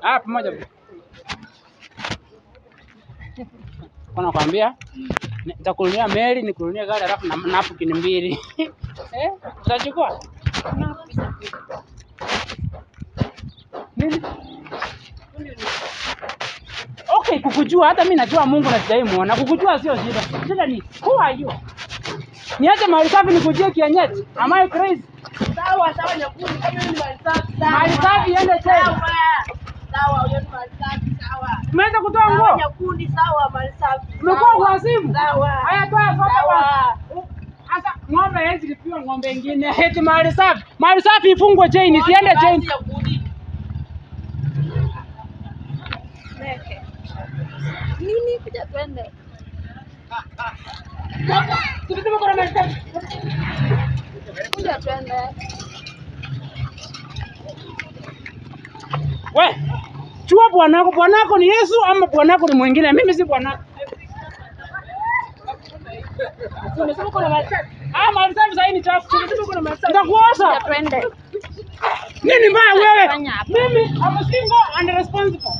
Ah, pamoja. Kwa nakwambia nitakununulia meli, nikununulie gari alafu na napkin mbili. Eh? Utachukua? Nini? Okay, kukujua hata mimi najua Mungu na sijai muona. Kukujua sio shida. Shida ni who are you? Niache mahali safi nikujie kienyeji. Am I crazy? Sawa sawa Nyakundi, kama hiyo ni mali safi sawa. Mali safi iende chini. Sawa. Sawa, hiyo ni mali safi sawa. Umeweza kutoa Sawa nguo? Nyakundi, sawa mali safi. Umekuwa Sawa. kwa simu? Sawa. Haya, toa sote Sawa. basi. Sasa ng'ombe haiwezi lipiwa ng'ombe ingine. Eti mali safi. Mali safi ifungwe chain, isiende Basi, chain. Nyakundi. Meke. Nini kuja twende? Tukisema kuna mali safi. Kuja twende. We, chua bwanako, bwanako ni Yesu ama bwanako ni mwingine? Mimi si bwanako. Umesema kuna mali safi. Ah, mali safi sasa ni chafu. Umesema kuna mali safi. Kuja Nitakuosha. twende. Nini mbaya wewe? Fanya hapa. Mimi I'm single and responsible.